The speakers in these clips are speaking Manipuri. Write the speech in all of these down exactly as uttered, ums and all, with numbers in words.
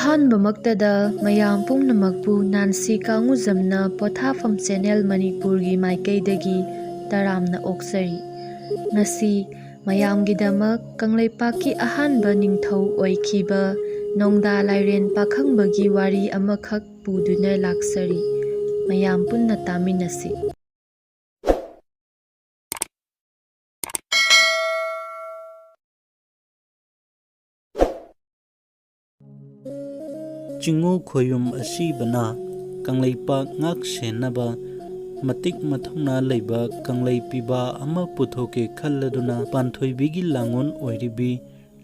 ꯑꯍꯥꯟꯕꯃꯛꯇꯗ ꯃꯌꯥꯝ ꯄꯨꯝꯅꯃꯛꯄꯨ ꯅꯥꯟꯁꯤ ꯀꯥꯡꯉꯨꯖꯝꯅ ꯄꯣꯊꯥꯐꯝ ꯆꯦꯅꯦꯜ ꯃꯅꯤꯄꯨꯔꯒꯤ ꯃꯥꯏꯀꯩꯗꯒꯤ ꯇꯔꯥꯝꯅ ꯑꯣꯛꯆꯔꯤ꯫ ꯉꯁꯤ ꯃꯌꯥꯝꯒꯤꯗꯃꯛ ꯀꯪꯂꯩꯄꯥꯛꯀꯤ ꯑꯍꯥꯟꯕ ꯅꯤꯡꯊꯧ ꯑꯣꯏꯈꯤꯕ ꯅꯣꯡꯗꯥ ꯂꯥꯏꯔꯦꯟ ꯄꯥꯈꯪꯕꯒꯤ ꯋꯥꯔꯤ ꯑꯃꯈꯛ ꯄꯨꯗꯨꯅ ꯂꯥꯛꯆꯔꯤ꯫ ꯃꯌꯥꯝ ꯄꯨꯟꯅ ꯇꯥꯃꯤꯟꯅꯁꯤ꯫ ꯆꯤꯡꯉꯨ ꯈꯣꯌꯨꯝ ꯑꯁꯤꯕꯅ ꯀꯪꯂꯩꯄꯥꯛ ꯉꯥꯛ ꯁꯦꯟꯅꯕ ꯃꯇꯤꯛ ꯃꯊꯧꯅꯥ ꯂꯩꯕ ꯀꯪꯂꯩ ꯄꯤꯕꯥ ꯑꯃ ꯄꯨꯊꯣꯛꯀꯦ ꯈꯜꯂꯗꯨꯅ ꯄꯥꯟꯊꯣꯏꯕꯤꯒꯤ ꯂꯥꯡꯒꯣꯜ ꯑꯣꯏꯔꯤꯕꯤ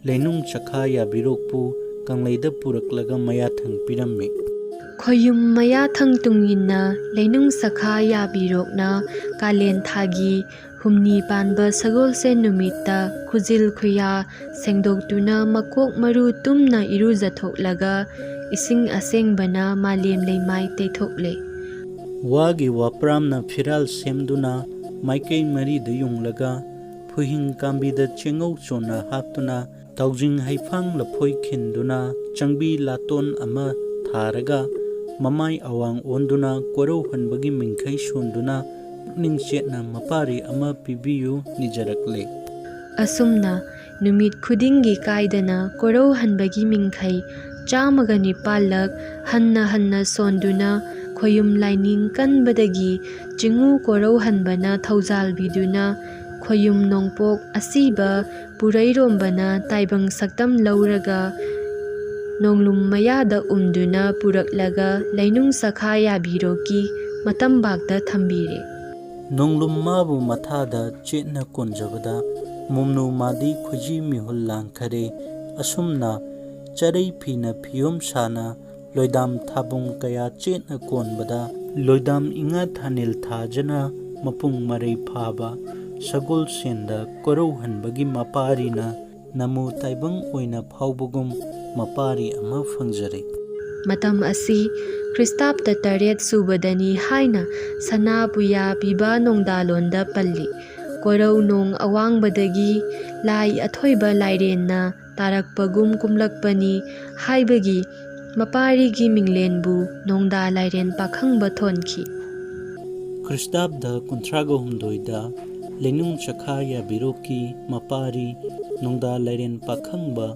ꯂꯩꯅꯨꯡ ꯆꯈꯥ ꯌꯥꯕꯤꯔꯣꯛꯄꯨ ꯀꯪꯂꯩꯗ ꯄꯨꯔꯛꯂꯒ ꯃꯌꯥꯊꯪ ꯄꯤꯔꯝꯃꯤ꯫ ꯈꯣꯌꯨꯝ ꯃꯌꯥꯊꯪ ꯇꯨꯡꯏꯟꯅ ꯂꯩꯅꯨꯡ ꯆꯈꯥ ꯌꯥꯕꯤꯔꯣꯛꯅ ꯀꯥꯂꯦꯟ ꯊꯥꯒꯤ ꯍꯨꯝꯅꯤ ꯄꯥꯟꯕ ꯁꯒꯣꯜꯁꯦꯟ ꯅꯨꯃꯤꯠꯇ ꯈꯨꯖꯤꯜ ꯈꯨꯌꯥ ꯁꯦꯡꯗꯣꯛꯇꯨꯅ ꯃꯀꯣꯛ ꯃꯔꯨ ꯇꯨꯝꯅ ꯏꯔꯨꯖꯊꯣꯛꯂꯒ ꯏꯁꯤꯡ ꯑꯁꯦꯡꯕꯅ ꯃꯥꯂꯦꯝ ꯂꯩꯃꯥꯏ ꯇꯩꯊꯣꯛꯂꯦ꯫ ꯋꯥꯒꯤ ꯋꯥꯄ꯭ꯔꯥꯝꯅ ꯐꯤꯔꯥꯜ ꯁꯦꯝꯗꯨꯅ ꯃꯥꯏꯀꯩ ꯃꯔꯤꯗ ꯌꯨꯡꯂꯒ ꯐꯨꯍꯤꯡ ꯀꯥꯝꯕꯤꯗ ꯆꯦꯡꯉꯧ ꯆꯣꯟꯅ ꯍꯥꯞꯇꯨꯅ ꯇꯥꯎꯖꯤꯡ ꯍꯩꯐꯥꯡ ꯂꯐꯣꯏ ꯈꯤꯟꯗꯨꯅ ꯆꯪꯕꯤ ꯂꯥꯇꯣꯟ ꯑꯃ ꯊꯥꯔꯒ ꯃꯃꯥꯏ ꯑꯋꯥꯡ ꯑꯣꯟꯗꯨꯅ ꯀꯣꯔꯧꯍꯟꯕꯒꯤ ꯃꯤꯡꯈꯩ ꯁꯣꯟꯗꯨꯅ ꯄꯨꯛꯅꯤꯡ ꯆꯦꯠꯅ ꯃꯄꯥꯔꯤ ꯑꯃ ꯄꯤꯕꯤꯌꯨ ꯅꯤꯖꯔꯛꯂꯦ꯫ ꯑꯁꯨꯝꯅ ꯅꯨꯃꯤꯠ ꯈꯨꯗꯤꯡꯒꯤ ꯀꯥꯏꯗꯅ ꯀꯣꯔꯧꯍꯟꯕꯒꯤ ꯃꯤꯡꯈꯩ ꯆꯥꯝꯃꯒ ꯅꯤꯄꯥꯜꯂꯛ ꯍꯟꯅ ꯍꯟꯅ ꯁꯣꯟꯗꯨꯅ ꯈꯣꯌꯨꯝ ꯂꯥꯏꯅꯤꯡ ꯀꯟꯕꯗꯒꯤ ꯆꯤꯡꯉꯨ ꯀꯣꯔꯧꯍꯟꯕꯅ ꯊꯧꯖꯥꯜꯕꯤꯗꯨꯅ ꯈꯣꯌꯨꯝ ꯅꯣꯡꯄꯣꯛ ꯑꯁꯤꯕ ꯄꯨꯔꯩꯔꯣꯝꯕꯅ ꯇꯥꯏꯕꯪ ꯁꯛꯇꯝ ꯂꯧꯔꯒ ꯅꯣꯡꯂꯨꯝ ꯃꯌꯥꯗ ꯎꯝꯗꯨꯅ ꯄꯨꯔꯛꯂꯒ ꯂꯩꯅꯨꯡ ꯆꯈꯥ ꯌꯥꯕꯤꯔꯣꯛꯀꯤ ꯃꯇꯝꯕꯥꯛꯇ ꯊꯝꯕꯤꯔꯦ꯫ ꯅꯣꯡꯂꯨꯝ ꯃꯥꯕꯨ ꯃꯊꯥꯗ ꯆꯦꯠꯅ ꯀꯣꯟꯖꯕꯗ ꯃꯨꯝꯅꯨ ꯃꯥꯗꯤ ꯈꯨꯖꯤ ꯃꯤꯍꯨꯜ ꯂꯥꯡꯈꯔꯦ꯫ ꯑꯁꯨꯝꯅ ꯆꯔꯩ ꯐꯤꯅ ꯐꯤꯌꯣꯝ ꯁꯥꯅ ꯂꯣꯏꯗꯥꯝ ꯊꯥꯕꯨꯡ ꯀꯌꯥ ꯆꯦꯠꯅ ꯀꯣꯟꯕꯗ ꯂꯣꯏꯗꯥꯝ ꯏꯉꯥ ꯊꯥꯅꯤꯜ ꯊꯥꯖꯅ ꯃꯄꯨꯡ ꯃꯔꯩ ꯐꯥꯕ ꯁꯒꯣꯜꯁꯦꯟꯗ ꯀꯣꯔꯧꯍꯟꯕꯒꯤ ꯃꯄꯥꯔꯤꯅ ꯅꯃꯣ ꯇꯥꯏꯕꯪ ꯑꯣꯏꯅ ꯐꯥꯎꯕꯒꯨꯝ ꯃꯄꯥꯔꯤ ꯑꯃ ꯐꯪꯖꯔꯦ꯫ ꯃꯇꯝ ꯑꯁꯤ ꯈ꯭ꯔꯤꯁꯇꯥꯕꯇ ꯇꯔꯦꯠ ꯁꯨꯕꯗꯅꯤ ꯍꯥꯏꯅ ꯁꯅꯥ ꯄꯨꯌꯥ ꯄꯤꯕ ꯅꯣꯡꯗꯥꯂꯣꯟꯗ ꯄꯜꯂꯤ꯫ ꯀꯣꯔꯧ ꯅꯣꯡ ꯑꯋꯥꯡꯕꯗꯒꯤ ꯂꯥꯏ ꯑꯊꯣꯏꯕ ꯂꯥꯏꯔꯦꯟꯅ ꯇꯥꯔꯛꯄꯒꯨꯝ ꯀꯨꯝꯂꯛꯄꯅꯤ ꯍꯥꯏꯕꯒꯤ ꯃꯄꯥꯔꯤꯒꯤ ꯃꯤꯡꯂꯦꯟꯕꯨ ꯅꯣꯡꯗꯥ ꯂꯥꯏꯔꯦꯟ ꯄꯥꯈꯪꯕ ꯊꯣꯟꯈꯤ꯫ ꯈ꯭ꯔꯤꯁꯇꯥꯕꯗ ꯀꯨꯟꯊ꯭ꯔꯥꯒ ꯍꯨꯝꯗꯣꯏꯗ ꯂꯩꯅꯨꯡ ꯆꯈꯥ ꯌꯥꯕꯤꯔꯣꯛꯀꯤ ꯃꯄꯥꯔꯤ ꯅꯣꯡꯗꯥ ꯂꯥꯏꯔꯦꯟ ꯄꯥꯈꯪꯕ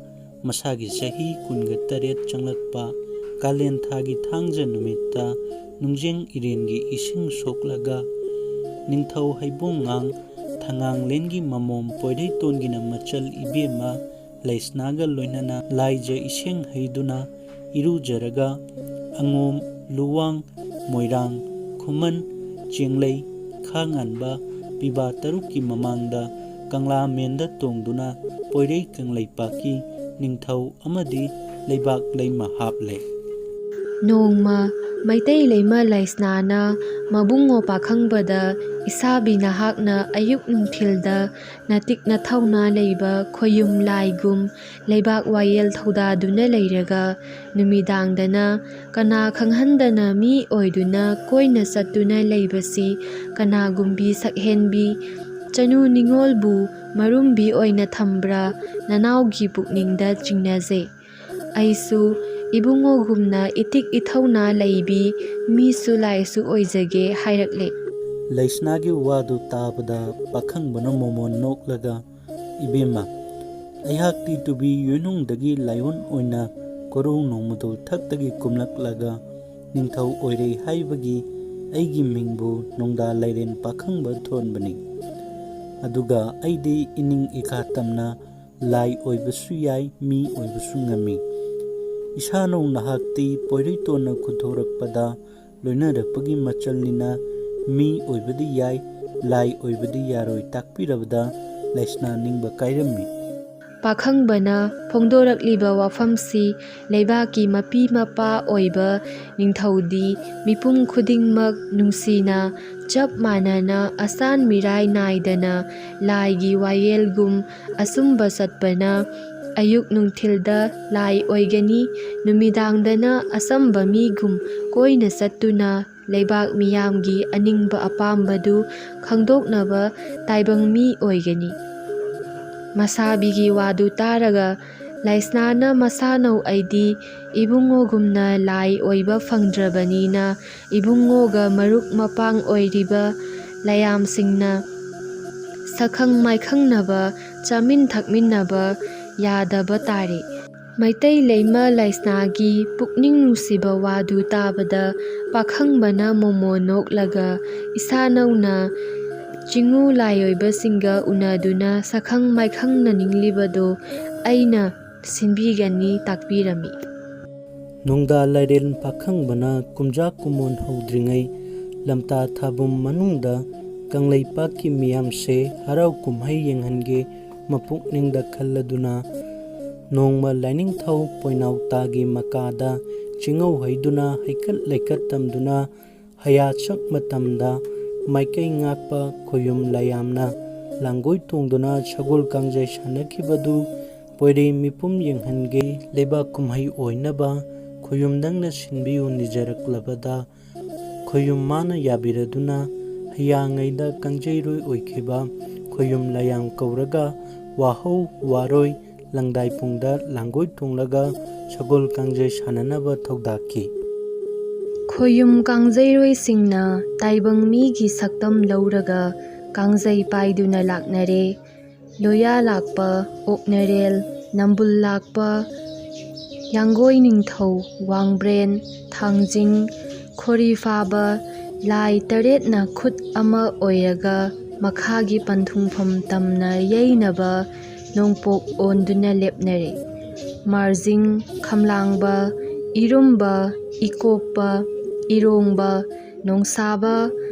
ꯃꯁꯥꯒꯤ ꯆꯍꯤ ꯀꯨꯟꯒ ꯇꯔꯦꯠ ꯆꯪꯂꯛꯄ ꯀꯥꯂꯦꯟ ꯊꯥꯒꯤ ꯊꯥꯡꯖ ꯅꯨꯃꯤꯠꯇ ꯅꯨꯡꯖꯦꯡ ꯏꯔꯦꯟꯒꯤ ꯏꯁꯤꯡ ꯁꯣꯛꯂꯒ ꯅꯤꯡꯊꯧ ꯍꯩꯕꯣꯡꯉꯥꯡ ꯊꯉꯥꯡꯂꯦꯟꯒꯤ ꯃꯃꯣꯝ ꯄꯣꯏꯔꯩꯇꯣꯟꯒꯤꯅ ꯃꯆꯜ ꯏꯕꯦꯝꯃ ꯂꯩꯁꯅꯥꯒ ꯂꯣꯏꯅꯅ ꯂꯥꯏꯖ ꯏꯁꯦꯡ ꯍꯩꯗꯨꯅ ꯏꯔꯨꯖꯔꯒ ꯑꯉꯣꯝ, ꯂꯨꯋꯥꯡ, ꯃꯣꯏꯔꯥꯡ, ꯈꯨꯃꯟ, ꯆꯦꯡꯂꯩ, ꯈꯥ ꯉꯥꯟꯕ, ꯄꯤꯕꯥ ꯇꯔꯨꯛꯀꯤ ꯃꯃꯥꯡꯗ ꯀꯪꯂꯥ ꯃꯦꯟꯗ ꯇꯣꯡꯗꯨꯅ ꯄꯣꯏꯔꯩ ꯀꯪꯂꯩꯄꯥꯛꯀꯤ ꯅꯤꯡꯊꯧ ꯑꯃꯗꯤ ꯂꯩꯕꯥꯛ ꯂꯩꯃ ꯍꯥꯞꯂꯦ꯫ ꯅꯣꯡꯃ ꯃꯩꯇꯩ ꯂꯩꯃ ꯂꯩꯁꯅꯥꯅ ꯃꯕꯨꯡꯉꯣ ꯄꯥꯈꯪꯕꯗ, "ꯏꯁꯥꯕꯤ ꯅꯍꯥꯛꯅ ꯑꯌꯨꯛ ꯅꯨꯡꯊꯤꯜꯗ ꯅꯇꯤꯛ ꯅꯊꯧꯅꯥ ꯂꯩꯕ ꯈꯣꯌꯨꯝ ꯂꯥꯏꯒꯨꯝ ꯂꯩꯕꯥꯛ ꯋꯥꯌꯦꯜ ꯊꯧꯗꯥꯗꯨꯅ ꯂꯩꯔꯒ ꯅꯨꯃꯤꯗꯥꯡꯗꯅ ꯀꯅꯥ ꯈꯪꯍꯟꯗꯅ ꯃꯤ ꯑꯣꯏꯗꯨꯅ ꯀꯣꯏꯅ ꯆꯠꯇꯨꯅ ꯂꯩꯕꯁꯤ ꯀꯅꯥꯒꯨꯝꯕꯤ ꯁꯛꯍꯦꯟꯕꯤ ꯆꯅꯨ ꯅꯤꯉꯣꯜꯕꯨ ꯃꯔꯨꯝꯕꯤ ꯑꯣꯏꯅ ꯊꯝꯕ꯭ꯔꯥ ꯅꯅꯥꯎꯒꯤ ꯄꯨꯛꯅꯤꯡꯗ ꯆꯤꯡꯅꯖꯩ꯫ ꯑꯩꯁꯨ ꯏꯕꯨꯡꯉꯣꯒꯨꯝꯅ ꯏꯇꯤꯛ ꯏꯊꯧꯅꯥ ꯂꯩꯕꯤ ꯃꯤꯁꯨ ꯂꯥꯏꯁꯨ ꯑꯣꯏꯖꯒꯦ" ꯍꯥꯏꯔꯛꯂꯦ꯫ ꯂꯩꯁꯅꯥꯒꯤ ꯋꯥꯗꯨ ꯇꯥꯕꯗ ꯄꯥꯈꯪꯕꯅ ꯃꯣꯃꯣꯟ ꯅꯣꯛꯂꯒ, "ꯏꯕꯦꯝꯃ, ꯑꯩꯍꯥꯛꯇꯤ ꯇꯨꯕꯤ ꯌꯣꯏꯅꯨꯡꯗꯒꯤ ꯂꯥꯏꯑꯣꯟ ꯑꯣꯏꯅ ꯀꯣꯔꯧ ꯅꯣꯡꯃꯗꯣꯜ ꯊꯛꯇꯒꯤ ꯀꯨꯝꯂꯛꯂꯒ ꯅꯤꯡꯊꯧ ꯑꯣꯏꯔꯦ ꯍꯥꯏꯕꯒꯤ ꯑꯩꯒꯤ ꯃꯤꯡꯕꯨ ꯅꯣꯡꯗꯥ ꯂꯥꯏꯔꯦꯟ ꯄꯥꯈꯪꯕ ꯊꯣꯟꯕꯅꯤ꯫ ꯑꯗꯨꯒ ꯑꯩꯗꯤ ꯏꯅꯤꯡ ꯏꯀꯥ ꯇꯝꯅ ꯂꯥꯏ ꯑꯣꯏꯕꯁꯨ ꯌꯥꯏ, ꯃꯤ ꯑꯣꯏꯕꯁꯨ ꯉꯝꯃꯤ꯫ ꯏꯁꯥꯅꯧ ꯅꯍꯥꯛꯇꯤ ꯄꯣꯏꯔꯩꯇꯣꯟꯅ ꯈꯨꯟꯊꯣꯔꯛꯄꯗ ꯂꯣꯏꯅꯔꯛꯄꯒꯤ ꯃꯆꯜꯅꯤꯅ ꯃꯤ ꯑꯣꯏꯕꯗꯤ ꯌꯥꯏ, ꯂꯥꯏ ꯑꯣꯏꯕꯗꯤ ꯌꯥꯔꯣꯏ" ꯇꯥꯛꯄꯤꯔꯕꯗ ꯂꯩꯁꯅꯥ ꯅꯤꯡꯕ ꯀꯥꯏꯔꯝꯃꯤ꯫ ꯄꯥꯈꯪꯕꯅ ꯐꯣꯡꯗꯣꯔꯛꯂꯤꯕ ꯋꯥꯐꯝꯁꯤ ꯂꯩꯕꯥꯛꯀꯤ ꯃꯄꯤ ꯃꯄꯥ ꯑꯣꯏꯕ ꯅꯤꯡꯊꯧꯗꯤ ꯃꯤꯄꯨꯝ ꯈꯨꯗꯤꯡꯃꯛ ꯅꯨꯡꯁꯤꯅ ꯆꯞ ꯃꯥꯟꯅꯅ ꯑꯁꯥꯟ ꯃꯤꯔꯥꯏ ꯅꯥꯏꯗꯅ ꯂꯥꯏꯒꯤ ꯋꯥꯌꯦꯜꯒꯨꯝ ꯑꯆꯨꯝꯕ ꯆꯠꯄꯅ ꯑꯌꯨꯛ ꯅꯨꯡꯊꯤꯜꯗ ꯂꯥꯏ ꯑꯣꯏꯒꯅꯤ, ꯅꯨꯃꯤꯗꯥꯡꯗꯅ ꯑꯆꯝꯕ ꯃꯤꯒꯨꯝ ꯀꯣꯏꯅ ꯆꯠꯇꯨꯅ ꯂꯩꯕꯥꯛ ꯃꯤꯌꯥꯝꯒꯤ ꯑꯅꯤꯡꯕ ꯑꯄꯥꯝꯕꯗꯨ ꯈꯪꯗꯣꯛꯅꯕ ꯇꯥꯏꯕꯪ ꯃꯤ ꯑꯣꯏꯒꯅꯤ꯫ ꯃꯁꯥꯕꯤꯒꯤ ꯋꯥꯗꯨ ꯇꯥꯔꯒ ꯂꯥꯏꯁꯅꯥꯅ ꯃꯁꯥꯅꯧ ꯑꯩꯗꯤ ꯏꯕꯨꯡꯉꯣꯒꯨꯝꯅ ꯂꯥꯏ ꯑꯣꯏꯕ ꯐꯪꯗ꯭ꯔꯕꯅꯤꯅ, ꯏꯕꯨꯡꯉꯣꯒ ꯃꯔꯨꯞ ꯃꯄꯥꯡ ꯑꯣꯏꯔꯤꯕ ꯂꯥꯏꯌꯥꯝꯁꯤꯡꯅ ꯁꯛꯈꯪ ꯃꯥꯏꯈꯪꯅꯕ, ꯆꯥꯃꯤꯟ ꯊꯛꯃꯤꯟꯅꯕ ꯌꯥꯗꯕ ꯇꯥꯔꯦ꯫ ꯃꯩꯇꯩ ꯂꯩꯃ ꯂꯥꯏꯁꯅꯥꯒꯤ ꯄꯨꯛꯅꯤꯡ ꯅꯨꯡꯁꯤꯕ ꯋꯥꯗꯨ ꯇꯥꯕꯗ, ꯄꯥꯈꯪꯕꯅ ꯃꯣꯃꯣ ꯅꯣꯛꯂꯒ, "ꯏꯁꯥꯅꯧꯅ ꯆꯤꯡꯉꯨ ꯂꯥꯏꯑꯣꯏꯕꯁꯤꯡꯒ ꯎꯅꯗꯨꯅ ꯁꯛꯈꯪ ꯃꯥꯏꯈꯪꯅꯅꯤꯡꯂꯤꯕꯗꯨ ꯑꯩꯅ ꯁꯤꯟꯕꯤꯒꯅꯤ" ꯇꯥꯛꯄꯤꯔꯝꯃꯤ꯫ ꯅꯣꯡꯗꯥ ꯂꯥꯏꯔꯦꯟ ꯄꯥꯈꯪꯕꯅ ꯀꯨꯝꯖꯥ ꯀꯨꯝꯑꯣꯟ ꯍꯧꯗ꯭ꯔꯤꯉꯩ ꯂꯝꯇꯥ ꯊꯥꯕꯨꯝ ꯃꯅꯨꯡꯗ ꯀꯪꯂꯩꯄꯥꯛꯀꯤ ꯃꯤꯌꯥꯝꯁꯦ ꯍꯔꯥꯎ ꯀꯨꯝꯍꯩ ꯌꯦꯡꯍꯟꯒꯦ ꯃꯄꯨꯛꯅꯤꯡꯗ ꯈꯜꯂꯗꯨꯅ, ꯅꯣꯡꯃ ꯂꯥꯏꯅꯤꯡꯊꯧ ꯄꯣꯏꯅꯥꯎꯇꯥꯒꯤ ꯃꯀꯥꯗ ꯆꯤꯡꯉꯧ ꯍꯩꯗꯨꯅ ꯍꯩꯀꯠ ꯂꯩꯀꯠ ꯇꯝꯗꯨꯅ ꯍꯌꯥ ꯆꯪ ꯃꯇꯝꯗ, ꯃꯥꯏꯀꯩ ꯉꯥꯛꯄ ꯈꯣꯌꯨꯝ ꯂꯥꯏꯌꯥꯝꯅ ꯂꯥꯡꯒꯣꯏ ꯇꯣꯡꯗꯨꯅ ꯁꯒꯣꯜ ꯀꯥꯡꯖꯩ ꯁꯥꯟꯅꯈꯤꯕꯗꯨ ꯄꯣꯏꯔꯦ ꯃꯤꯄꯨꯝ ꯌꯦꯡꯍꯟꯒꯦ, ꯂꯩꯕꯥꯛ ꯀꯨꯝꯍꯩ ꯑꯣꯏꯅꯕ ꯈꯣꯌꯨꯝ ꯅꯪꯅ ꯁꯤꯟꯕꯤꯌꯨ ꯅꯤꯖꯔꯛꯂꯕꯗ, ꯈꯣꯌꯨꯝ ꯃꯥꯅ ꯌꯥꯕꯤꯔꯗꯨꯅ ꯍꯌꯥꯉꯩꯗ ꯀꯥꯡꯖꯩꯔꯣꯏ ꯑꯣꯏꯈꯤꯕ ꯈꯣꯌꯨꯝ ꯂꯥꯏꯌꯥꯝ ꯀꯧꯔꯒ ꯋꯥꯍꯧ ꯋꯥꯔꯣꯏ ꯂꯪꯗꯥꯏ ꯄꯨꯡꯗ ꯂꯥꯡꯒꯣꯏ ꯇꯣꯡꯂꯒ ꯁꯒꯣꯜ ꯀꯥꯡꯖꯩ ꯁꯥꯟꯅꯅꯕ ꯊꯧꯗꯥꯛꯈꯤ꯫ ꯈꯣꯌꯨꯝ ꯀꯥꯡꯖꯩꯔꯣꯏꯁꯤꯡꯅ ꯇꯥꯏꯕꯪ ꯃꯤꯒꯤ ꯁꯛꯇꯝ ꯂꯧꯔꯒ ꯀꯥꯡꯖꯩ ꯄꯥꯏꯗꯨꯅ ꯂꯥꯛꯅꯔꯦ꯫ ꯂꯣꯌꯥ ꯂꯥꯛꯄ, ꯑꯣꯛꯅꯔꯦꯜ, ꯅꯝꯕꯨꯜ ꯂꯥꯛꯄ, ꯌꯥꯡꯒꯣꯏ ꯅꯤꯡꯊꯧ, ꯋꯥꯡꯕ꯭ꯔꯦꯟ, ꯊꯥꯡꯖꯤꯡ, ꯈꯣꯔꯤ ꯐꯥꯕ, ꯂꯥꯏ ꯇꯔꯦꯠꯅ ꯈꯨꯠ ꯑꯃ ꯑꯣꯏꯔꯒ ꯃꯈꯥꯒꯤ ꯄꯟꯊꯨꯡꯐꯝ ꯇꯝꯅ ꯌꯩꯅꯕ ꯅꯣꯡꯄꯣꯛ ꯑꯣꯟꯗꯨꯅ ꯂꯦꯞꯅꯔꯦ꯫ ꯃꯥꯔꯖꯤꯡ, ꯈꯝꯂꯥꯡꯕ, ꯏꯔꯨꯝꯕ, ꯏꯀꯣꯞꯄ, ꯏꯔꯣꯡꯕ, ꯅꯣꯡꯁꯥꯕ,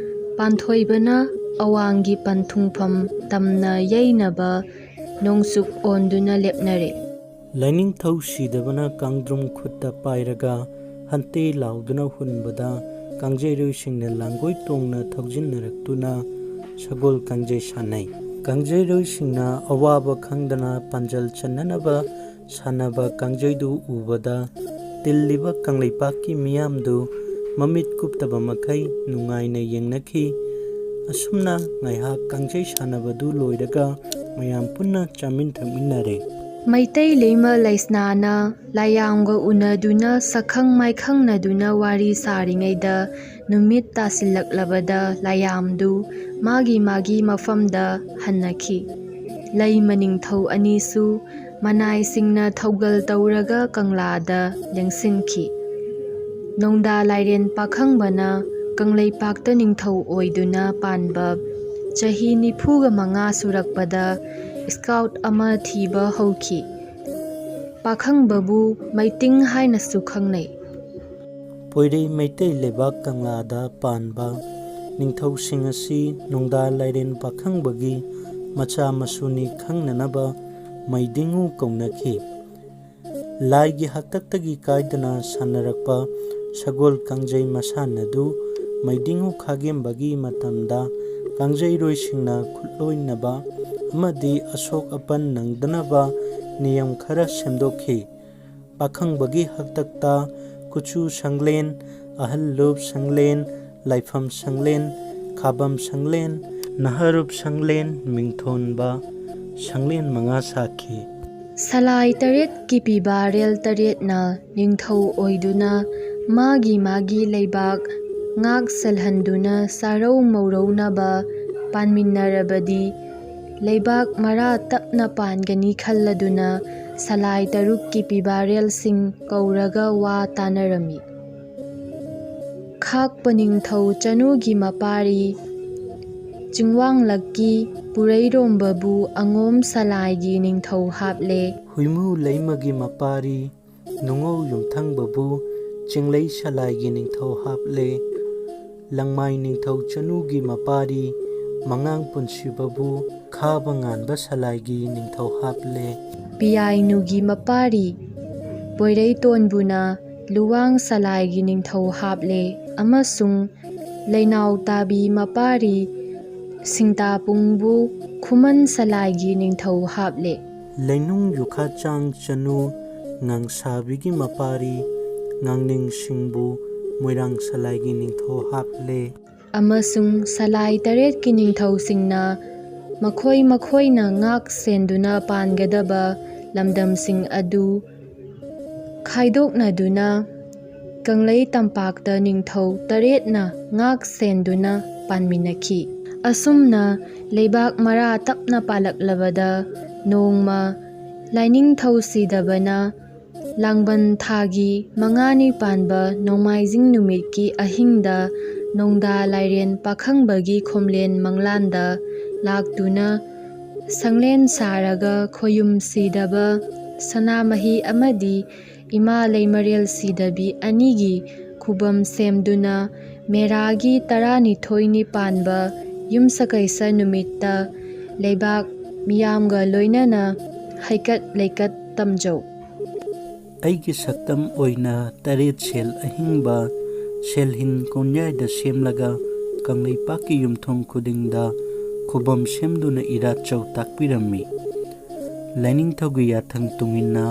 ꯄꯥꯟꯊꯣꯏꯕꯅ ꯑꯋꯥꯡꯒꯤ ꯄꯟꯊꯨꯡꯐꯝ ꯇꯝꯅ ꯌꯩꯅꯕ ꯅꯣꯡꯆꯨꯞ ꯑꯣꯟꯗꯨꯅ ꯂꯦꯞꯅꯔꯦ꯫ ꯂꯥꯏꯅꯤꯡꯊꯧ ꯁꯤꯗꯕꯅ ꯀꯥꯡꯗ꯭ꯔꯨꯝ ꯈꯨꯠꯇ ꯄꯥꯏꯔꯒ ꯍꯟꯇꯦ ꯂꯥꯎꯗꯨꯅ ꯍꯨꯟꯕꯗ, ꯀꯥꯡꯖꯩꯔꯣꯏꯁꯤꯡꯅ ꯂꯥꯡꯒꯣꯏ ꯇꯣꯡꯅ ꯊꯧꯖꯤꯟꯅꯔꯛꯇꯨꯅ ꯁꯒꯣꯜ ꯀꯥꯡꯖꯩ ꯁꯥꯟꯅꯩ꯫ ꯀꯥꯡꯖꯩꯔꯣꯏꯁꯤꯡꯅ ꯑꯋꯥꯕ ꯈꯪꯗꯅ ꯄꯥꯟꯖꯜ ꯆꯟꯅꯅꯕ ꯁꯥꯟꯅꯕ ꯀꯥꯡꯖꯩꯗꯨ ꯎꯕꯗ, ꯇꯤꯜꯂꯤꯕ ꯀꯪꯂꯩꯄꯥꯛꯀꯤ ꯃꯤꯌꯥꯝꯗꯨ ꯃꯃꯤꯠ ꯀꯨꯞꯇꯕ ꯃꯈꯩ ꯅꯨꯡꯉꯥꯏꯅ ꯌꯦꯡꯅꯈꯤ꯫ ꯑꯁꯨꯝꯅ ꯉꯥꯏꯍꯥꯛ ꯀꯥꯡꯖꯩ ꯁꯥꯟꯅꯕꯗꯨ ꯂꯣꯏꯔꯒ ꯃꯌꯥꯝ ꯄꯨꯟꯅ ꯆꯥꯃꯤꯟ ꯊꯛꯃꯤꯟꯅꯔꯦ꯫ ꯃꯩꯇꯩ ꯂꯩꯃ ꯂꯩꯁꯅꯥꯅ ꯂꯥꯏꯌꯥꯝꯒ ꯎꯅꯗꯨꯅ ꯁꯛꯈꯪ ꯃꯥꯏꯈꯪꯅꯗꯨꯅ ꯋꯥꯔꯤ ꯁꯥꯔꯤꯉꯩꯗ ꯅꯨꯃꯤꯠ ꯇꯥꯁꯤꯜꯂꯛꯂꯕꯗ ꯂꯥꯏꯌꯥꯝꯗꯨ ꯃꯥꯒꯤ ꯃꯥꯒꯤ ꯃꯐꯝꯗ ꯍꯟꯅꯈꯤ꯫ ꯂꯩꯃ ꯅꯤꯡꯊꯧ ꯑꯅꯤꯁꯨ ꯃꯅꯥꯏꯁꯤꯡꯅ ꯊꯧꯒꯜ ꯇꯧꯔꯒ ꯀꯪꯂꯥꯗ ꯂꯦꯡꯁꯤꯟꯈꯤ꯫ ꯅꯣꯡꯗꯥ ꯂꯥꯏꯔꯦꯟ ꯄꯥꯈꯪꯕꯅ ꯀꯪꯂꯩꯄꯥꯛꯇ ꯅꯤꯡꯊꯧ ꯑꯣꯏꯗꯨꯅ ꯄꯥꯟꯕ ꯆꯍꯤ ꯅꯤꯐꯨꯒ ꯃꯉꯥ ꯁꯨꯔꯛꯄꯗ ꯁ꯭ꯀꯥꯎꯠ ꯑꯃ ꯊꯤꯕ ꯍꯧꯈꯤ꯫ ꯄꯥꯈꯪꯕꯕꯨ ꯃꯩꯇꯤꯡ ꯍꯥꯏꯅꯁꯨ ꯈꯪꯅꯩ꯫ ꯄꯣꯏꯔꯩ ꯃꯩꯇꯩ ꯂꯩꯕꯥꯛ ꯀꯪꯂꯥꯗ ꯄꯥꯟꯕ ꯅꯤꯡꯊꯧꯁꯤꯡ ꯑꯁꯤ ꯅꯣꯡꯗꯥ ꯂꯥꯏꯔꯦꯟ ꯄꯥꯈꯪꯕꯒꯤ ꯃꯆꯥ ꯃꯁꯨꯅꯤ ꯈꯪꯅꯅꯕ ꯃꯩꯗꯤꯡꯉꯨ ꯀꯧꯅꯈꯤ꯫ ꯂꯥꯏꯒꯤ ꯍꯥꯛꯇꯛꯇꯒꯤ ꯀꯥꯏꯗꯅ ꯁꯥꯟꯅꯔꯛꯄ ꯁꯒꯣꯜ ꯀꯥꯡꯖꯩ ꯃꯁꯥꯟꯅꯗꯨ ꯃꯩꯗꯤꯡꯉꯨ ꯈꯥꯒꯦꯝꯕꯒꯤ ꯃꯇꯝꯗ ꯀꯥꯡꯖꯩꯔꯣꯏꯁꯤꯡꯅ ꯈꯨꯠꯂꯣꯏꯅꯕ ꯑꯃꯗꯤ ꯑꯁꯣꯛ ꯑꯄꯟ ꯅꯪꯗꯅꯕ ꯅꯤꯌꯝ ꯈꯔ ꯁꯦꯝꯗꯣꯛꯈꯤ꯫ ꯄꯥꯈꯪꯕꯒꯤ ꯍꯥꯛꯇꯛꯇ ꯀꯨꯆꯨ ꯁꯪꯂꯦꯟ, ꯑꯍꯜ ꯂꯨꯞ ꯁꯪꯂꯦꯟ, ꯂꯥꯏꯐꯝ ꯁꯪꯂꯦꯟ, ꯈꯥꯕꯝ ꯁꯪꯂꯦꯟ, ꯅꯍꯔꯨꯞ ꯁꯪꯂꯦꯟ, ꯃꯤꯡꯊꯣꯟꯕ ꯁꯪꯂꯦꯟ ꯃꯉꯥ ꯁꯥꯈꯤ꯫ ꯁꯂꯥꯏ ꯇꯔꯦꯠꯀꯤ ꯄꯤꯕꯥꯔꯦꯜ ꯇꯔꯦꯠꯅ ꯅꯤꯡꯊꯧ ꯑꯣꯏꯗꯨꯅ ꯃꯥꯒꯤ ꯃꯥꯒꯤ ꯂꯩꯕꯥꯛ ꯉꯥꯛ ꯁꯦꯜꯍꯟꯗꯨꯅ ꯁꯥꯔꯧ ꯃꯧꯔꯧꯅꯕ ꯄꯥꯟꯃꯤꯟꯅꯔꯕꯗꯤ ꯂꯩꯕꯥꯛ ꯃꯔꯥ ꯇꯞꯅ ꯄꯥꯟꯒꯅꯤ ꯈꯜꯂꯗꯨꯅ ꯁꯂꯥꯏ ꯇꯔꯨꯛꯀꯤ ꯄꯤꯕꯥꯔꯦꯜꯁꯤꯡ ꯀꯧꯔꯒ ꯋꯥ ꯇꯥꯅꯔꯝꯃꯤ꯫ ꯈꯥꯛꯄ ꯅꯤꯡꯊꯧ ꯆꯅꯨꯒꯤ ꯃꯄꯥꯔꯤ ꯆꯤꯡꯋꯥꯡꯂꯛꯀꯤ ꯄꯨꯔꯩꯔꯣꯝꯕꯕꯨ ꯑꯉꯣꯝ ꯁꯂꯥꯏꯒꯤ ꯅꯤꯡꯊꯧ ꯍꯥꯞꯂꯦ꯫ ꯍꯨꯏꯃꯨ ꯂꯩꯃꯒꯤ ꯃꯄꯥꯔꯤ ꯅꯨꯡꯉꯧ ꯌꯨꯝꯊꯪꯕꯕꯨ ꯆꯤꯡꯂꯩ ꯁꯂꯥꯏꯒꯤ ꯅꯤꯡꯊꯧ ꯍꯥꯞꯂꯦ꯫ ꯂꯪꯃꯥꯏ ꯅꯤꯡꯊꯧ ꯆꯅꯨꯒꯤ ꯃꯄꯥꯔꯤ ꯃꯉꯥꯡ ꯄꯨꯟꯁꯤꯕꯕꯨ ꯈꯥꯕ ꯉꯥꯟꯕ ꯁꯂꯥꯏꯒꯤ ꯅꯤꯡꯊꯧ ꯍꯥꯞꯂꯦ꯫ ꯄꯤꯌꯥꯏꯅꯨꯒꯤ ꯃꯄꯥꯔꯤ ꯄꯣꯏꯔꯩꯇꯣꯟꯕꯨꯅ ꯂꯨꯋꯥꯡ ꯁꯂꯥꯏꯒꯤ ꯅꯤꯡꯊꯧ ꯍꯥꯞꯂꯦ ꯑꯃꯁꯨꯡ ꯂꯩꯅꯥꯎ ꯇꯥꯕꯤ ꯃꯄꯥꯔꯤ ꯁꯤꯡꯇꯥꯄꯨꯡꯕꯨ ꯈꯨꯃꯟ ꯁꯂꯥꯏꯒꯤ ꯅꯤꯡꯊꯧ ꯍꯥꯞꯂꯦ꯫ ꯂꯩꯅꯨꯡ ꯌꯨꯈꯥꯆꯥꯡ ꯆꯅꯨ ꯉꯥꯡꯁꯥꯕꯤꯒꯤ ꯃꯄꯥꯔꯤ ꯉꯥꯡꯅꯤꯡꯁꯤꯡꯕꯨ ꯃꯣꯏꯔꯥꯡ ꯁꯂꯥꯏꯒꯤ ꯅꯤꯡꯊꯧ ꯍꯥꯞꯂꯦ꯫ ꯑꯃꯁꯨꯡ ꯁꯂꯥꯏ ꯇꯔꯦꯠꯀꯤ ꯅꯤꯡꯊꯧꯁꯤꯡꯅ ꯃꯈꯣꯏ ꯃꯈꯣꯏꯅ ꯉꯥꯛ ꯁꯦꯟꯗꯨꯅ ꯄꯥꯟꯒꯗꯕ ꯂꯝꯗꯝꯁꯤꯡ ꯑꯗꯨ ꯈꯥꯏꯗꯣꯛꯅꯗꯨꯅ ꯀꯪꯂꯩ ꯇꯝꯄꯥꯛꯇ ꯅꯤꯡꯊꯧ ꯇꯔꯦꯠꯅ ꯉꯥꯛ ꯁꯦꯟꯗꯨꯅ ꯄꯥꯟꯃꯤꯟꯅꯈꯤ꯫ ꯑꯁꯨꯝꯅ ꯂꯩꯕꯥꯛ ꯃꯔꯥ ꯇꯞꯅ ꯄꯥꯜꯂꯛꯂꯕꯗ ꯅꯣꯡꯃ ꯂꯥꯏꯅꯤꯡꯊꯧ ꯁꯤꯗꯕꯅ ꯂꯥꯡꯕꯟ ꯊꯥꯒꯤ ꯃꯉꯥꯅꯤ ꯄꯥꯟꯕ ꯅꯣꯡꯃꯥꯏꯖꯤꯡ ꯅꯨꯃꯤꯠꯀꯤ ꯑꯍꯤꯡꯗ ꯅꯣꯡꯗꯥ ꯂꯥꯏꯔꯦꯟ ꯄꯥꯈꯪꯕꯒꯤ ꯈꯣꯝꯂꯦꯟ ꯃꯪꯂꯥꯟꯗ ꯂꯥꯛꯇꯨꯅ ꯁꯪꯂꯦꯟ ꯁꯥꯔꯒ ꯈꯣꯌꯨꯝ ꯁꯤꯗꯕ ꯁꯅꯥꯃꯍꯤ ꯑꯃꯗꯤ ꯏꯃꯥ ꯂꯩꯃꯔꯦꯜ ꯁꯤꯗꯕꯤ ꯑꯅꯤꯒꯤ ꯈꯨꯕꯝ ꯁꯦꯝꯗꯨꯅ ꯃꯦꯔꯥꯒꯤ ꯇꯔꯥꯅꯤꯊꯣꯏꯅꯤ ꯄꯥꯟꯕ ꯌꯨꯝꯁꯀꯩꯁ ꯅꯨꯃꯤꯠꯇ ꯂꯩꯕꯥꯛ ꯃꯤꯌꯥꯝꯒ ꯂꯣꯏꯅꯅ ꯍꯩꯀꯠ ꯂꯩꯀꯠ ꯇꯝꯖꯧ꯫ ꯑꯩꯒꯤ ꯁꯛꯇꯝ ꯑꯣꯏꯅ ꯇꯔꯦꯠ ꯁꯦꯜ ꯑꯍꯤꯡꯕ ꯁꯦꯜꯍꯤꯟ ꯀꯣꯟꯌꯥꯏꯗ ꯁꯦꯝꯂꯒ ꯀꯪꯂꯩꯄꯥꯛꯀꯤ ꯌꯨꯝꯊꯣꯡ ꯈꯨꯗꯤꯡꯗ ꯈꯨꯕꯝ ꯁꯦꯝꯗꯨꯅ ꯏꯔꯥꯠꯆꯧ ꯇꯥꯛꯄꯤꯔꯝꯃꯤ꯫ ꯂꯥꯏꯅꯤꯡꯊꯧꯒꯤ ꯌꯥꯊꯪ ꯇꯨꯡꯏꯟꯅ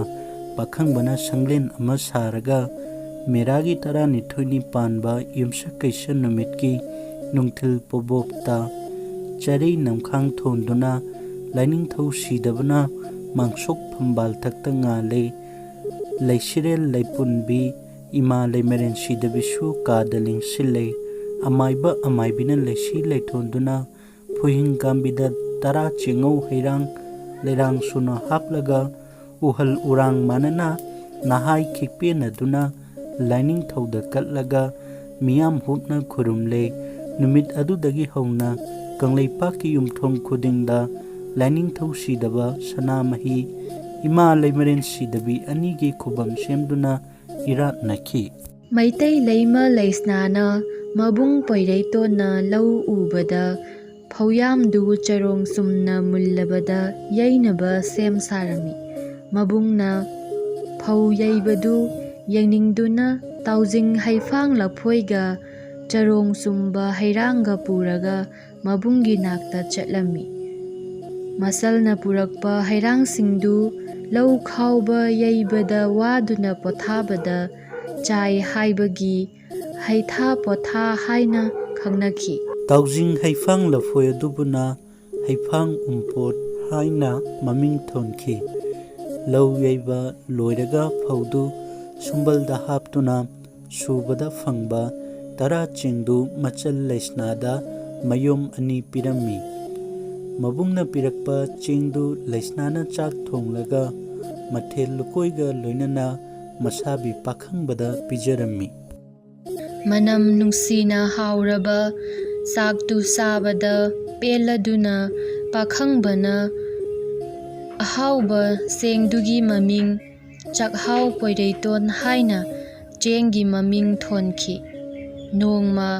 ꯄꯥꯈꯪꯕꯅ ꯁꯪꯂꯦꯟ ꯑꯃ ꯁꯥꯔꯒ ꯃꯦꯔꯥꯒꯤ ꯇꯔꯥꯅꯤꯊꯣꯏꯅꯤ ꯄꯥꯟꯕ ꯌꯨꯝꯁꯀꯩꯁ ꯅꯨꯃꯤꯠꯀꯤ ꯅꯨꯡꯊꯤꯜ ꯄꯣꯕꯣꯞꯇ ꯆꯔꯩ ꯅꯝꯈꯥꯡ ꯊꯣꯟꯗꯨꯅ ꯂꯥꯏꯅꯤꯡꯊꯧ ꯁꯤꯗꯕꯅ ꯃꯥꯡꯁꯣꯛ ꯐꯝꯕꯥꯜ ꯊꯛꯇ ꯉꯥꯜꯂꯦ꯫ ꯂꯩꯁꯤꯔꯦꯜ ꯂꯩꯄꯨꯟꯕꯤ ꯏꯃꯥ ꯂꯩꯃꯔꯦꯟ ꯁꯤꯗꯕꯤꯁꯨ ꯀꯥꯗ ꯂꯦꯡꯁꯤꯜꯂꯦ꯫ ꯑꯃꯥꯏꯕ ꯑꯃꯥꯏꯕꯤꯅ ꯂꯩꯁꯤ ꯂꯩꯊꯣꯟꯗꯨꯅ ꯐꯨꯍꯤꯡ ꯀꯥꯝꯕꯤꯗ ꯇꯔꯥ ꯆꯦꯡꯉꯧ ꯍꯩꯔꯥꯡ ꯂꯩꯔꯥꯡ ꯁꯨꯅ ꯍꯥꯞꯂꯒ ꯎꯍꯜ ꯎꯔꯥꯡ ꯃꯥꯟꯅꯅ ꯅꯍꯥꯏ ꯈꯤꯛꯄꯦꯟꯅꯗꯨꯅ ꯂꯥꯏꯅꯤꯡꯊꯧꯗ ꯀꯠꯂꯒ ꯃꯤꯌꯥꯝ ꯍꯨꯞꯅ ꯈꯨꯔꯨꯝꯂꯦ꯫ ꯅꯨꯃꯤꯠ ꯑꯗꯨꯗꯒꯤ ꯍꯧꯅ ꯀꯪꯂꯩꯄꯥꯛꯀꯤ ꯌꯨꯝꯊꯣꯡ ꯈꯨꯗꯤꯡꯗ ꯂꯥꯏꯅꯤꯡꯊꯧ ꯁꯤꯗꯕ ꯁꯅꯥꯃꯍꯤ ꯏꯃꯥ ꯂꯩꯃꯔꯦꯟ ꯁꯤꯗꯕꯤ ꯑꯅꯤꯒꯤ ꯈꯨꯕꯝ ꯁꯦꯝꯗꯨꯅ ꯏꯔꯥꯠꯅꯈꯤ꯫ ꯃꯩꯇꯩ ꯂꯩꯃ ꯂꯩꯁꯅꯥꯅ ꯃꯕꯨꯡ ꯄꯣꯏꯔꯩꯇꯣꯟꯅ ꯂꯧ ꯎꯕꯗ ꯐꯧꯌꯥꯝꯗꯨ ꯆꯔꯣꯡ ꯆꯨꯝꯅ ꯃꯨꯜꯂꯕꯗ ꯌꯩꯅꯕ ꯁꯦꯝ ꯁꯥꯔꯝꯃꯤ꯫ ꯃꯕꯨꯡꯅ ꯐꯧ ꯌꯩꯕꯗꯨ ꯌꯦꯡꯅꯤꯡꯗꯨꯅ ꯇꯥꯎꯖꯤꯡ ꯍꯩꯐꯥꯡ ꯂꯐꯣꯏꯒ ꯆꯔꯣꯡ ꯆꯨꯝꯕ ꯍꯩꯔꯥꯡꯒ ꯄꯨꯔꯒ ꯃꯕꯨꯡꯒꯤ ꯅꯥꯛꯇ ꯆꯠꯂꯝꯃꯤ꯫ ꯃꯁꯜꯅ ꯄꯨꯔꯛꯄ ꯍꯩꯔꯥꯡꯁꯤꯡꯗꯨ ꯂꯧ ꯈꯥꯎꯕ ꯌꯩꯕꯗ ꯋꯥꯗꯨꯅ ꯄꯣꯊꯥꯕꯗ ꯆꯥꯏ ꯍꯥꯏꯕꯒꯤ ꯍꯩꯊꯥ ꯄꯣꯊꯥ ꯍꯥꯏꯅ ꯈꯪꯅꯈꯤ꯫ ꯇꯥꯎꯖꯤꯡ ꯍꯩꯐꯥꯡ ꯂꯐꯣꯏ ꯑꯗꯨꯕꯨꯅ ꯍꯩꯐꯥꯡ ꯎꯝꯄꯣꯠ ꯍꯥꯏꯅ ꯃꯃꯤꯡ ꯊꯣꯟꯈꯤ꯫ ꯂꯧ ꯌꯩꯕ ꯂꯣꯏꯔꯒ ꯐꯧꯗꯨ ꯁꯨꯝꯕꯜꯗ ꯍꯥꯞꯇꯨꯅ ꯁꯨꯕꯗ ꯐꯪꯕ ꯇꯔꯥ ꯆꯦꯡꯗꯨ ꯃꯆꯜ ꯂꯩꯁꯅꯥꯗ ꯃꯌꯨꯝ ꯑꯅꯤ ꯄꯤꯔꯝꯃꯤ꯫ ꯃꯕꯨꯡꯅ ꯄꯤꯔꯛꯄ ꯆꯦꯡꯗꯨ ꯂꯩꯁꯅꯥꯅ ꯆꯥꯛ ꯊꯣꯡꯂꯒ ꯃꯊꯦꯜ ꯂꯨꯀꯣꯏꯒ ꯂꯣꯏꯅꯅ ꯃꯁꯥꯕꯤ ꯄꯥꯈꯪꯕꯗ ꯄꯤꯖꯔꯝꯃꯤ꯫ ꯃꯅꯝ ꯅꯨꯡꯁꯤꯅ ꯍꯥꯎꯔꯕ ꯆꯥꯛꯇꯨ ꯆꯥꯕꯗ ꯄꯦꯜꯂꯗꯨꯅ ꯄꯥꯈꯪꯕꯅ ꯑꯍꯥꯎꯕ ꯆꯦꯡꯗꯨꯒꯤ ꯃꯃꯤꯡ ꯆꯥꯛꯍꯥꯎ ꯄꯣꯏꯔꯩꯇꯣꯟ ꯍꯥꯏꯅ ꯆꯦꯡꯒꯤ ꯃꯃꯤꯡ ꯊꯣꯟꯈꯤ꯫ ꯅꯣꯡꯃ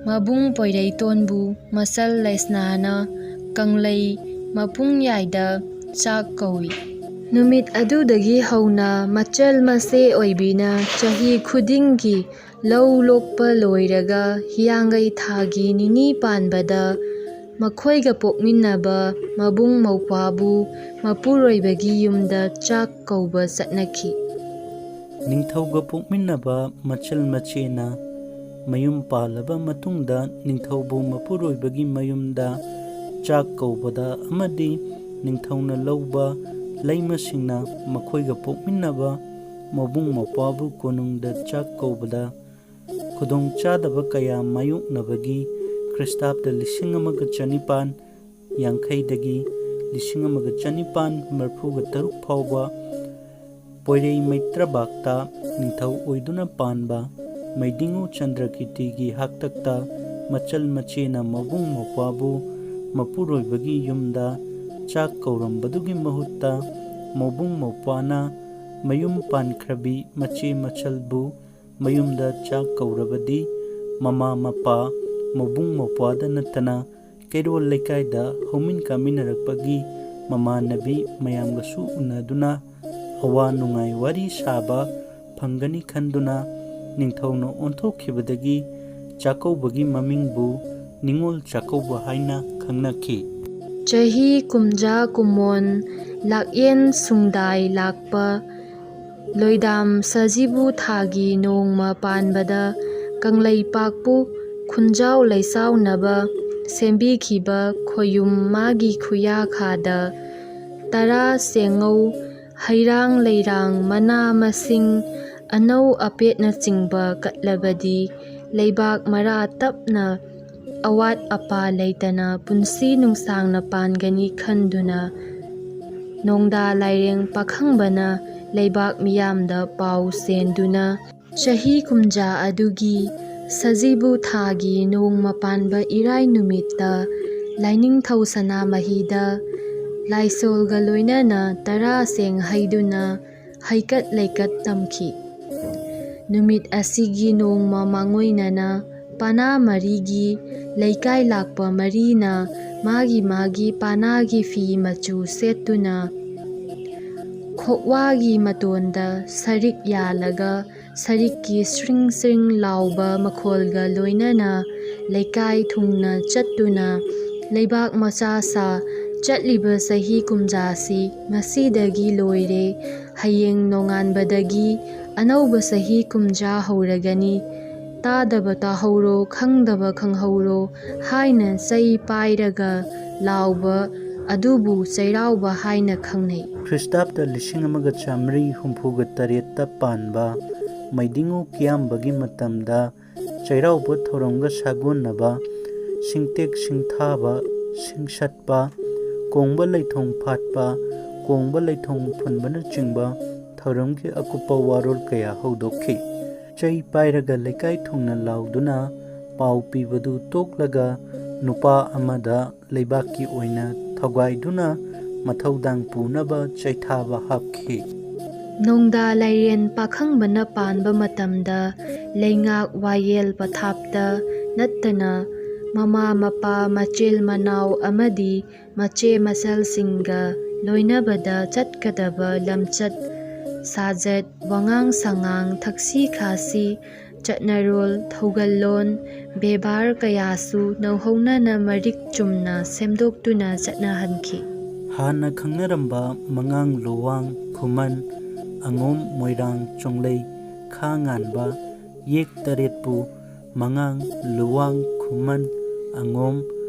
ꯃꯕꯨꯡ ꯄꯣꯏꯔꯩꯇꯣꯟꯕꯨ ꯃꯆꯜ ꯂꯩꯁꯅꯥꯅ ꯀꯪꯂꯩ ꯃꯄꯨꯡ ꯌꯥꯏꯗ ꯆꯥꯛ ꯀꯧꯏ꯫ ꯅꯨꯃꯤꯠ ꯑꯗꯨꯗꯒꯤ ꯍꯧꯅ ꯃꯆꯜ ꯃꯆꯦ ꯑꯣꯏꯕꯤꯅ ꯆꯍꯤ ꯈꯨꯗꯤꯡꯒꯤ ꯂꯧ ꯂꯣꯛꯄ ꯂꯣꯏꯔꯒ ꯍꯤꯌꯥꯡꯒꯩ ꯊꯥꯒꯤ ꯅꯤꯅꯤ ꯄꯥꯟꯕꯗ ꯃꯈꯣꯏꯒ ꯄꯣꯛꯃꯤꯟꯅꯕ ꯃꯕꯨꯡ ꯃꯧꯄ꯭ꯋꯥꯕꯨ ꯃꯄꯨꯔꯣꯏꯕꯒꯤ ꯌꯨꯝꯗ ꯆꯥꯛ ꯀꯧꯕ ꯆꯠꯅꯈꯤ꯫ ꯅꯤꯡꯊꯧꯒ ꯄꯣꯛꯃꯤꯟꯅꯕ ꯃꯆꯜ ꯃꯆꯦꯅ ꯃꯌꯨꯝ ꯄꯥꯜꯂꯕ ꯃꯇꯨꯡꯗ ꯅꯤꯡꯊꯧꯕꯨ ꯃꯄꯨꯔꯣꯏꯕꯒꯤ ꯃꯌꯨꯝꯗ ꯆꯥꯛ ꯀꯧꯕꯗ ꯑꯃꯗꯤ ꯅꯤꯡꯊꯧꯅ ꯂꯧꯕ ꯂꯩꯃꯁꯤꯡꯅ ꯃꯈꯣꯏꯒ ꯄꯣꯛꯃꯤꯟꯅꯕ ꯃꯕꯨꯡ ꯃꯧꯄ꯭ꯋꯥꯕꯨ ꯀꯣꯅꯨꯡꯗ ꯆꯥꯛ ꯀꯧꯕꯗ ꯈꯨꯗꯣꯡꯆꯥꯗꯕ ꯀꯌꯥ ꯃꯥꯌꯣꯛꯅꯕꯒꯤ ꯈ꯭ꯔꯤꯁꯇꯥꯕꯗ ꯂꯤꯁꯤꯡ ꯑꯃꯒ ꯆꯅꯤꯄꯥꯟ ꯌꯥꯡꯈꯩꯗꯒꯤ ꯂꯤꯁꯤꯡ ꯑꯃꯒ ꯆꯅꯤꯄꯥꯟ ꯃꯔꯤꯐꯨꯒ ꯇꯔꯨꯛ ꯐꯥꯎꯕ ꯄꯣꯏꯔꯩ ꯃꯩꯇ꯭ꯔꯕꯥꯛꯇ ꯅꯤꯡꯊꯧ ꯑꯣꯏꯗꯨꯅ ꯄꯥꯟꯕ ꯃꯩꯗꯤꯡꯉꯨ ꯆꯟꯗ꯭ꯔꯀꯤꯔꯇꯤꯒꯤ ꯍꯥꯛꯇꯛꯇ ꯃꯆꯜ ꯃꯆꯦꯅ ꯃꯕꯨꯡ ꯃꯧꯄ꯭ꯋꯥꯕꯨ ꯃꯄꯨꯔꯣꯏꯕꯒꯤ ꯌꯨꯝꯗ ꯆꯥꯛ ꯀꯧꯔꯝꯕꯗꯨꯒꯤ ꯃꯍꯨꯠꯇ ꯃꯕꯨꯡ ꯃꯧꯄ꯭ꯋꯥꯅ ꯃꯌꯨꯝ ꯄꯥꯟꯈ꯭ꯔꯕꯤ ꯃꯆꯦ ꯃꯆꯜꯕꯨ ꯃꯌꯨꯝꯗ ꯆꯥꯛ ꯀꯧꯔꯕꯗꯤ ꯃꯃꯥ ꯃꯄꯥ, ꯃꯕꯨꯡ ꯃꯧꯄ꯭ꯋꯥꯗ ꯅꯠꯇꯅ ꯀꯩꯔꯣꯜ ꯂꯩꯀꯥꯏꯗ ꯍꯧꯃꯤꯟ ꯀꯥꯃꯤꯟꯅꯔꯛꯄꯒꯤ ꯃꯃꯥꯟꯅꯕꯤ ꯃꯌꯥꯝꯒꯁꯨ ꯎꯅꯗꯨꯅ ꯑꯋꯥ ꯅꯨꯡꯉꯥꯏ ꯋꯥꯔꯤ ꯁꯥꯕ ꯐꯪꯒꯅꯤ ꯈꯟꯗꯨꯅ ꯅꯤꯡꯊꯧꯅ ꯑꯣꯟꯊꯣꯛꯈꯤꯕꯗꯒꯤ ꯆꯥꯛꯀꯧꯕꯒꯤ ꯃꯃꯤꯡꯕꯨ ꯅꯤꯉꯣꯜ ꯆꯥꯛꯀꯧꯕ ꯍꯥꯏꯅ ꯈꯪꯅꯈꯤ꯫ ꯆꯍꯤ ꯀꯨꯝꯖꯥ ꯀꯨꯝꯑꯣꯟ ꯂꯥꯛꯌꯦꯟ ꯁꯨꯡꯗꯥꯏ ꯂꯥꯛꯄ ꯂꯣꯏꯗꯥꯝ ꯁꯖꯤꯕꯨ ꯊꯥꯒꯤ ꯅꯣꯡꯃ ꯄꯥꯟꯕꯗ ꯀꯪꯂꯩꯄꯥꯛꯄꯨ ꯈꯨꯟꯖꯥꯎ ꯂꯩꯆꯥꯎꯅꯕ ꯁꯦꯝꯕꯤꯈꯤꯕ ꯈꯣꯌꯨꯝ ꯃꯥꯒꯤ ꯈꯨꯌꯥꯈꯥꯗ ꯇꯔꯥ ꯁꯦꯡꯉꯧ, ꯍꯩꯔꯥꯡ ꯂꯩꯔꯥꯡ, ꯃꯅꯥ ꯃꯁꯤꯡ, ꯑꯅꯧ ꯑꯄꯦꯠꯅꯆꯤꯡꯕ ꯀꯠꯂꯕꯗꯤ ꯂꯩꯕꯥꯛ ꯃꯔꯥ ꯇꯞꯅ ꯑꯋꯥꯠ ꯑꯄꯥ ꯂꯩꯇꯅ ꯄꯨꯟꯁꯤ ꯅꯨꯡꯁꯥꯡꯅ ꯄꯥꯟꯒꯅꯤ ꯈꯟꯗꯨꯅ ꯅꯣꯡꯗꯥ ꯂꯥꯏꯔꯦꯟ ꯄꯥꯈꯪꯕꯅ ꯂꯩꯕꯥꯛ ꯃꯤꯌꯥꯝꯗ ꯄꯥꯎ ꯁꯦꯟꯗꯨꯅ ꯆꯍꯤ ꯀꯨꯝꯖꯥ ꯑꯗꯨꯒꯤ ꯁꯖꯤꯕꯨ ꯊꯥꯒꯤ ꯅꯣꯡꯃ ꯄꯥꯟꯕ ꯏꯔꯥꯏ ꯅꯨꯃꯤꯠꯇ ꯂꯥꯏꯅꯤꯡꯊꯧ ꯁꯅꯥꯃꯍꯤꯗ ꯂꯥꯏꯁꯣꯜꯒ ꯂꯣꯏꯅꯅ ꯇꯔꯥ ꯁꯦꯡ ꯍꯩꯗꯨꯅ ꯍꯩꯀꯠ ꯂꯩꯀꯠ ꯇꯝꯈꯤ꯫ ꯅꯨꯃꯤꯠ ꯑꯁꯤꯒꯤ ꯅꯣꯡꯃ ꯃꯥꯡꯑꯣꯏꯅꯅ ꯄꯅꯥ ꯃꯔꯤꯒꯤ ꯂꯩꯀꯥꯏ ꯂꯥꯛꯄ ꯃꯔꯤꯅ ꯃꯥꯒꯤ ꯃꯥꯒꯤ ꯄꯅꯥꯒꯤ ꯐꯤ ꯃꯆꯨ ꯁꯦꯠꯇꯨꯅ ꯈꯣꯛꯋꯥꯒꯤ ꯃꯇꯣꯟꯗ ꯁꯔꯤꯛ ꯌꯥꯜꯂꯒ ꯁꯔꯤꯛꯀꯤ ꯁ꯭ꯔꯤꯡ ꯁ꯭ꯔꯤꯡ ꯂꯥꯎꯕ ꯃꯈꯣꯜꯒ ꯂꯣꯏꯅꯅ ꯂꯩꯀꯥꯏ ꯊꯨꯡꯅ ꯆꯠꯇꯨꯅ ꯂꯩꯕꯥꯛ ꯃꯆꯥ ꯁꯥ ꯆꯠꯂꯤꯕ ꯆꯍꯤ ꯀꯨꯝꯖꯥꯁꯤ ꯉꯁꯤꯗꯒꯤ ꯂꯣꯏꯔꯦ, ꯍꯌꯦꯡ ꯅꯣꯡꯉꯥꯟꯕꯗꯒꯤ ꯑꯅꯧꯕ ꯆꯍꯤ ꯀꯨꯝꯖꯥ ꯍꯧꯔꯒꯅꯤ, ꯇꯥꯗꯕ ꯇꯥꯍꯧꯔꯣ, ꯈꯪꯗꯕ ꯈꯪꯍꯧꯔꯣ ꯍꯥꯏꯅ ꯆꯩ ꯄꯥꯏꯔꯒ ꯂꯥꯎꯕ ꯑꯗꯨꯕꯨ ꯆꯩꯔꯥꯎꯕ ꯍꯥꯏꯅ ꯈꯪꯅꯩ꯫ ꯈ꯭ꯔꯤꯁꯇꯥꯕꯇ ꯂꯤꯁꯤꯡ ꯑꯃꯒ ꯆꯥꯃꯔꯤ ꯍꯨꯝꯐꯨꯒ ꯇꯔꯦꯠꯇ ꯄꯥꯟꯕ ꯃꯩꯗꯤꯡꯉꯨ ꯀꯤꯌꯥꯝꯕꯒꯤ ꯃꯇꯝꯗ ꯆꯩꯔꯥꯎꯕ ꯊꯧꯔꯝꯒ ꯁꯥꯒꯣꯟꯅꯕ ꯁꯤꯡꯇꯦꯛ ꯁꯤꯡꯊꯥꯕ, ꯁꯤꯡꯁꯠꯄ, ꯀꯣꯡꯕ ꯂꯩꯊꯣꯡ ꯐꯥꯠꯄ, ꯀꯣꯡꯕ ꯂꯩꯊꯣꯡ ꯐꯨꯟꯕꯅꯆꯤꯡꯕ ꯊꯧꯔꯝꯒꯤ ꯑꯀꯨꯞꯄ ꯋꯥꯔꯣꯜ ꯀꯌꯥ ꯍꯧꯗꯣꯛꯈꯤ꯫ ꯆꯩ ꯄꯥꯏꯔꯒ ꯂꯩꯀꯥꯏ ꯊꯨꯡꯅ ꯂꯥꯎꯗꯨꯅ ꯄꯥꯎ ꯄꯤꯕꯗꯨ ꯇꯣꯛꯂꯒ ꯅꯨꯄꯥ ꯑꯃꯗ ꯂꯩꯕꯥꯛꯀꯤ ꯑꯣꯏꯅ ꯊꯧꯒꯥꯏꯗꯨꯅ ꯃꯊꯧꯗꯥꯡ ꯄꯨꯅꯕ ꯆꯩꯊꯥꯕ ꯍꯥꯞꯈꯤ꯫ ꯅꯣꯡꯗꯥ ꯂꯥꯏꯔꯦꯟ ꯄꯥꯈꯪꯕꯅ ꯄꯥꯟꯕ ꯃꯇꯝꯗ ꯂꯩꯉꯥꯛ ꯋꯥꯌꯦꯜ ꯄꯊꯥꯞꯇ ꯅꯠꯇꯅ ꯃꯃꯥ ꯃꯄꯥ ꯃꯆꯤꯜ ꯃꯅꯥꯎ ꯑꯃꯗꯤ ꯃꯆꯦ ꯃꯆꯜꯁꯤꯡꯒ ꯂꯣꯏꯅꯕꯗ ꯆꯠꯀꯗꯕ ꯂꯝꯆꯠ ꯁꯥꯖꯠ, ꯋꯥꯉꯥꯡ ꯁꯉꯥꯡ, ꯊꯛꯁꯤ ꯈꯥꯁꯤ, ꯆꯠꯅꯔꯣꯜ, ꯊꯧꯒꯜꯂꯣꯟ, ꯕꯦꯕꯥꯔ ꯀꯌꯥꯁꯨ ꯅꯧꯍꯧꯅꯅ ꯃꯔꯤꯛ ꯆꯨꯝꯅ ꯁꯦꯝꯗꯣꯛꯇꯨꯅ ꯆꯠꯅꯍꯟꯈꯤ꯫ ꯍꯥꯟꯅ ꯈꯪꯅꯔꯝꯕ ꯃꯉꯥꯡ, ꯂꯨꯋꯥꯡ, ꯈꯨꯃꯟ, ꯑꯉꯣꯝ, ꯃꯣꯏꯔꯥꯡ, ꯆꯣꯡꯂꯩ, ꯈꯥ ꯉꯥꯟꯕ, ꯌꯦꯛ ꯇꯔꯦꯠꯄꯨ ꯃꯉꯥꯡ, ꯂꯨꯋꯥꯡ, ꯈꯨꯃꯟ, ꯑꯉꯣꯝ,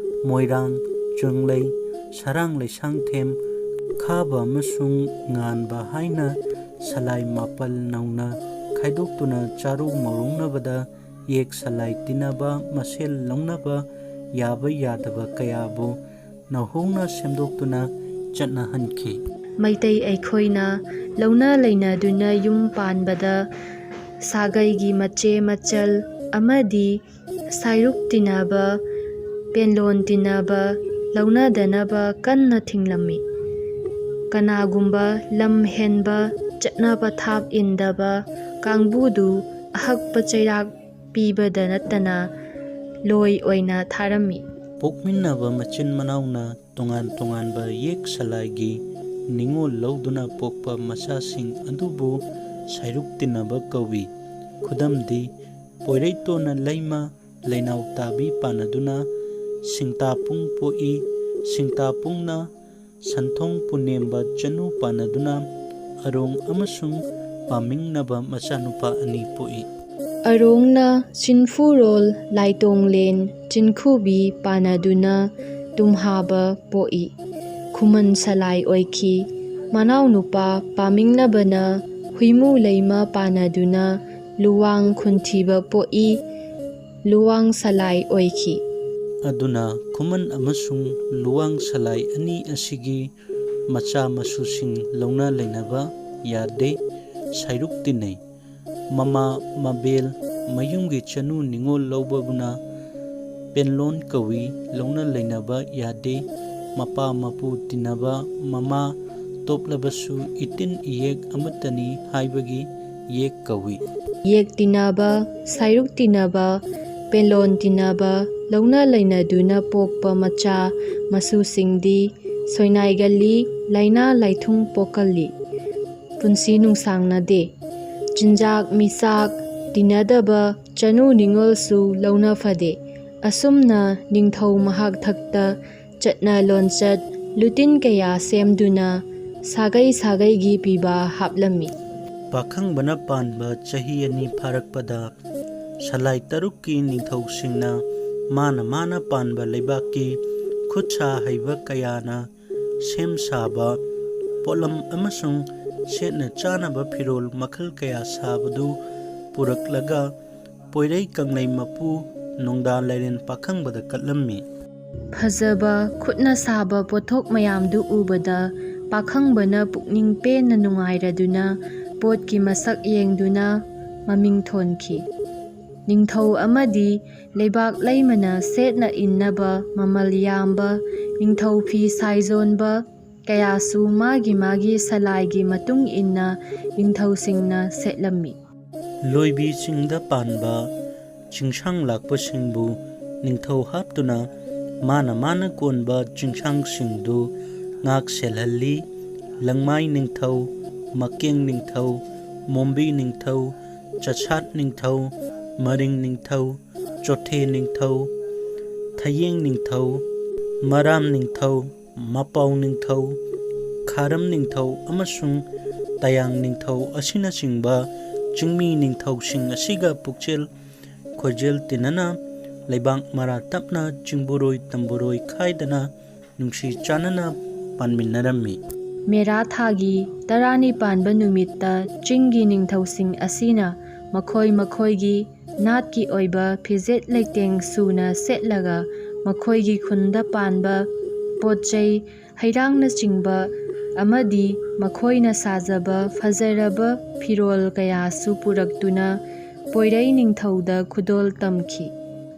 ꯃꯣꯏꯔꯥꯡ, ꯆꯣꯡꯂꯩ, ꯁꯔꯥꯡ, ꯂꯩꯁꯥꯡꯊꯦꯝ, ꯈꯥꯕ ꯑꯃꯁꯨꯡ ꯉꯥꯟꯕ ꯍꯥꯏꯅ ꯁꯂꯥꯏ ꯃꯥꯄꯜ ꯅꯧꯅ ꯈꯥꯏꯗꯣꯛꯇꯨꯅ ꯆꯥꯔꯨ ꯃꯧꯔꯨꯅꯕꯗ ꯌꯦꯛ ꯁꯂꯥꯏ ꯇꯤꯟꯅꯕ, ꯃꯁꯦꯜ ꯂꯧꯅꯕ ꯌꯥꯕ ꯌꯥꯗꯕ ꯀꯌꯥꯕꯨ ꯅꯧꯍꯧꯅ ꯁꯦꯝꯗꯣꯛꯇꯨꯅ ꯆꯠꯅꯍꯟꯈꯤ꯫ ꯃꯩꯇꯩ ꯑꯩꯈꯣꯏꯅ ꯂꯧꯅ ꯂꯩꯅꯗꯨꯅ ꯌꯨꯝ ꯄꯥꯟꯕꯗ ꯁꯥꯒꯩꯒꯤ ꯃꯆꯦ ꯃꯆꯜ ꯑꯃꯗꯤ ꯁꯥꯏꯔꯨꯛ ꯇꯤꯟꯅꯕ, ꯄꯦꯟꯂꯣꯟ ꯇꯤꯟꯅꯕ ꯂꯧꯅꯗꯅꯕ ꯀꯟꯅ ꯊꯤꯡꯂꯝꯃꯤ꯫ ꯀꯅꯥꯒꯨꯝꯕ ꯂꯝ ꯍꯦꯟꯕ ꯆꯠꯅ ꯄꯊꯥꯞ ꯏꯟꯗꯕ ꯀꯥꯡꯕꯨꯗꯨ ꯑꯍꯛꯄ ꯆꯩꯔꯥꯛ ꯄꯤꯕꯗ ꯅꯠꯇꯅ ꯂꯣꯏ ꯑꯣꯏꯅ ꯊꯥꯔꯝꯃꯤ꯫ ꯄꯣꯛꯃꯤꯟꯅꯕ ꯃꯆꯤꯟ ꯃꯅꯥꯎꯅ ꯇꯣꯉꯥꯟ ꯇꯣꯉꯥꯟꯕ ꯌꯦꯛ ꯁꯂꯥꯏꯒꯤ ꯅꯤꯉꯣꯜ ꯂꯧꯗꯨꯅ ꯄꯣꯛꯄ ꯃꯆꯥꯁꯤꯡ ꯑꯗꯨꯕꯨ ꯁꯥꯏꯔꯨꯛ ꯇꯤꯟꯅꯕ ꯀꯧꯏ꯫ ꯈꯨꯗꯝꯗꯤ, ꯄꯣꯏꯔꯩꯇꯣꯟꯅ ꯂꯩꯃ, ꯂꯩꯅꯥꯎ ꯇꯥꯕꯤ ꯄꯥꯟꯅꯗꯨꯅ ꯁꯤꯡꯇꯥꯄꯨꯡ ꯄꯣꯛꯏ꯫ ꯁꯤꯡꯇꯥꯄꯨꯡꯅ ꯁꯟꯊꯣꯡ ꯄꯨꯅꯦꯝꯕ ꯆꯅꯨ ꯄꯥꯟꯅꯗꯨꯅ ꯑꯔꯣꯡ ꯑꯃꯁꯨꯡ ꯄꯥꯃꯤꯡꯅꯕ ꯃꯆꯥꯅꯨꯄꯥ ꯑꯅꯤ ꯄꯣꯛꯏ꯫ ꯑꯔꯣꯡꯅ ꯆꯤꯟꯐꯨꯔꯣꯜ ꯂꯥꯏꯇꯣꯡꯂꯦꯟ ꯆꯤꯟꯈꯨꯕꯤ ꯄꯥꯟꯅꯗꯨꯅ ꯇꯨꯝꯍꯥꯕ ꯄꯣꯛꯏ꯫ ꯈꯨꯃꯟ ꯁꯂꯥꯏ ꯑꯣꯏꯈꯤ꯫ ꯃꯅꯥꯎꯅꯨꯄꯥ ꯄꯥꯃꯤꯡꯅꯕꯅ ꯍꯨꯏꯃꯨ ꯂꯩꯃ ꯄꯥꯟꯅꯗꯨꯅ ꯂꯨꯋꯥꯡ ꯈꯨꯟꯊꯤꯕ ꯄꯣꯛꯏ꯫ ꯂꯨꯋꯥꯡ ꯁꯂꯥꯏ ꯑꯣꯏꯈꯤ꯫ ꯑꯗꯨꯅ ꯈꯨꯃꯟ ꯑꯃꯁꯨꯡ ꯂꯨꯋꯥꯡ ꯁꯂꯥꯏ ꯑꯅꯤ ꯑꯁꯤꯒꯤ ꯃꯆꯥ ꯃꯁꯨꯁꯤꯡ ꯂꯧꯅ ꯂꯩꯅꯕ ꯌꯥꯗꯦ, ꯁꯥꯏꯔꯨꯛ ꯇꯤꯟꯅꯩ꯫ ꯃꯃꯥ ꯃꯕꯦꯜ ꯃꯌꯨꯝꯒꯤ ꯆꯅꯨ ꯅꯤꯉꯣꯜ ꯂꯧꯕꯕꯨꯅ ꯄꯦꯟꯂꯣꯟ ꯀꯧꯏ, ꯂꯧꯅ ꯂꯩꯅꯕ ꯌꯥꯗꯦ꯫ ꯃꯄꯥ ꯃꯄꯨ ꯇꯤꯟꯅꯕ, ꯃꯃꯥ ꯇꯣꯞꯂꯕꯁꯨ ꯏꯇꯤꯟ ꯏꯌꯦꯛ ꯑꯃꯠꯇꯅꯤ ꯍꯥꯏꯕꯒꯤ ꯌꯦꯛ ꯀꯧꯏ꯫ ꯌꯦꯛ ꯇꯤꯟꯅꯕ, ꯁꯥꯏꯔꯨꯛ ꯇꯤꯟꯅꯕ, ꯄꯦꯟꯂꯣꯟ ꯇꯤꯟꯅꯕ ꯂꯧꯅ ꯂꯩꯅꯗꯨꯅ ꯄꯣꯛꯄ ꯃꯆꯥ ꯃꯁꯨꯁꯤꯡꯗꯤ ꯁꯣꯏꯅꯥꯏꯒꯜꯂꯤ, ꯂꯥꯏꯅꯥ ꯂꯥꯏꯊꯨꯡ ꯄꯣꯛꯀꯜꯂꯤ꯫ ꯄꯨꯟꯁꯤ ꯅꯨꯡꯁꯥꯡꯅꯗꯦ꯫ ꯆꯤꯟꯖꯥꯛ ꯃꯤꯆꯥꯛ ꯇꯤꯟꯅꯗꯕ ꯆꯅꯨ ꯅꯤꯉꯣꯜꯁꯨ ꯂꯧꯅ ꯐꯗꯦ꯫ ꯑꯁꯨꯝꯅ ꯅꯤꯡꯊꯧ ꯃꯍꯥꯛ ꯊꯛꯇ ꯆꯠꯅ ꯂꯣꯟꯆꯠ ꯂꯨꯇꯤꯟ ꯀꯌꯥ ꯁꯦꯝꯗꯨꯅ ꯁꯥꯒꯩ ꯁꯥꯒꯩꯒꯤ ꯄꯤꯕ ꯍꯥꯞꯂꯝꯃꯤ꯫ ꯄꯥꯈꯪꯕꯅ ꯄꯥꯟꯕ ꯆꯍꯤ ꯑꯅꯤ ꯐꯥꯔꯛꯄꯗ ꯁꯂꯥꯏ ꯇꯔꯨꯛꯀꯤ ꯅꯤꯡꯊꯧꯁꯤꯡꯅ ꯃꯥꯅ ꯃꯥꯅ ꯄꯥꯟꯕ ꯂꯩꯕꯥꯛꯀꯤ ꯈꯨꯠꯁꯥ ꯍꯩꯕ ꯀꯌꯥꯅ ꯁꯦꯝ ꯁꯥꯕ ꯄꯣꯠꯂꯝ ꯑꯃꯁꯨꯡ ꯁꯦꯠꯅ ꯆꯥꯅꯕ ꯐꯤꯔꯣꯜ ꯃꯈꯜ ꯀꯌꯥ ꯁꯥꯕꯗꯨ ꯄꯨꯔꯛꯂꯒ ꯄꯣꯏꯔꯩ ꯀꯪꯂꯩ ꯃꯄꯨ ꯅꯣꯡꯗꯥ ꯂꯥꯏꯔꯦꯟ ꯄꯥꯈꯪꯕꯗ ꯀꯠꯂꯝꯃꯤ꯫ ꯐꯖꯕ ꯈꯨꯠꯅ ꯁꯥꯕ ꯄꯣꯠꯊꯣꯛ ꯃꯌꯥꯝꯗꯨ ꯎꯕꯗ ꯄꯥꯈꯪꯕꯅ ꯄꯨꯛꯅꯤꯡ ꯄꯦꯟꯅ ꯅꯨꯡꯉꯥꯏꯔꯗꯨꯅ ꯄꯣꯠꯀꯤ ꯃꯁꯛ ꯌꯦꯡꯗꯨꯅ ꯃꯃꯤꯡ ꯊꯣꯟꯈꯤ꯫ ꯅꯤꯡꯊꯧ ꯑꯃꯗꯤ ꯂꯩꯕꯥꯛ ꯂꯩꯃꯅ ꯁꯦꯠꯅ ꯏꯟꯅꯕ ꯃꯃꯜ ꯌꯥꯝꯕ ꯅꯤꯡꯊꯧ ꯐꯤ ꯁꯥꯏꯖꯣꯟꯕ ꯀꯌꯥꯁꯨ ꯃꯥꯒꯤ ꯃꯥꯒꯤ ꯁꯂꯥꯏꯒꯤ ꯃꯇꯨꯡ ꯏꯟꯅ ꯅꯤꯡꯊꯧꯁꯤꯡꯅ ꯁꯦꯠꯂꯝꯃꯤ꯫ ꯂꯣꯏꯕꯤ ꯆꯤꯡꯗ ꯄꯥꯟꯕ ꯆꯤꯡꯁꯥꯡ ꯂꯥꯛꯄꯁꯤꯡꯕꯨ ꯅꯤꯡꯊꯧ ꯍꯥꯞꯇꯨꯅ ꯃꯥꯅ ꯃꯥꯅ ꯀꯣꯟꯕ ꯆꯤꯡꯁꯥꯡꯁꯤꯡꯗꯨ ꯉꯥꯛ ꯁꯦꯜꯍꯜꯂꯤ꯫ ꯂꯪꯃꯥꯏ ꯅꯤꯡꯊꯧ, ꯃꯀꯦꯡ ꯅꯤꯡꯊꯧ, ꯃꯣꯝꯕꯤ ꯅꯤꯡꯊꯧ, ꯆꯁꯥꯠ ꯅꯤꯡꯊꯧ, ꯃꯔꯤꯡ ꯅꯤꯡꯊꯧ, ꯆꯣꯊꯦ ꯅꯤꯡꯊꯧ, ꯊꯌꯦꯡ ꯅꯤꯡꯊꯧ, ꯃꯔꯥꯝ ꯅꯤꯡꯊꯧ, ꯃꯄꯥꯎ ꯅꯤꯡꯊꯧ, ꯈꯥꯔꯝ ꯅꯤꯡꯊꯧ ꯑꯃꯁꯨꯡ ꯇꯌꯥꯡ ꯅꯤꯡꯊꯧ ꯑꯁꯤꯅꯆꯤꯡꯕ ꯆꯤꯡꯃꯤ ꯅꯤꯡꯊꯧꯁꯤꯡ ꯑꯁꯤꯒ ꯄꯨꯛꯆꯦꯜ ꯈꯣꯏꯖꯦꯜ ꯇꯤꯟꯅꯅ ꯂꯩꯕꯥꯛ ꯃꯔꯥ ꯇꯞꯅ ꯆꯤꯡꯕꯨꯔꯣꯏ ꯇꯝꯕꯨꯔꯣꯏ ꯈꯥꯏꯗꯅ ꯅꯨꯡꯁꯤ ꯆꯥꯟꯅꯅ ꯄꯥꯟꯃꯤꯟꯅꯔꯝꯃꯤ꯫ ꯃꯦꯔꯥ ꯊꯥꯒꯤ ꯇꯔꯥꯅꯤ ꯄꯥꯟꯕ ꯅꯨꯃꯤꯠꯇ ꯆꯤꯡꯒꯤ ꯅꯤꯡꯊꯧꯁꯤꯡ ꯑꯁꯤꯅ ꯃꯈꯣꯏ ꯃꯈꯣꯏꯒꯤ ꯅꯥꯠꯀꯤ ꯑꯣꯏꯕ ꯐꯤꯖꯦꯠ ꯂꯩꯇꯦꯡ ꯁꯨꯅ ꯁꯦꯠꯂꯒ ꯃꯈꯣꯏꯒꯤ ꯈꯨꯟꯗ ꯄꯥꯟꯕ ꯄꯣꯠ ꯆꯩ ꯍꯩꯔꯥꯡꯅꯆꯤꯡꯕ ꯑꯃꯗꯤ ꯃꯈꯣꯏꯅ ꯁꯥꯖꯕ ꯐꯖꯔꯕ ꯐꯤꯔꯣꯜ ꯀꯌꯥꯁꯨ ꯄꯨꯔꯛꯇꯨꯅ ꯄꯣꯏꯔꯩ ꯅꯤꯡꯊꯧꯗ ꯈꯨꯗꯣꯜ ꯇꯝꯈꯤ꯫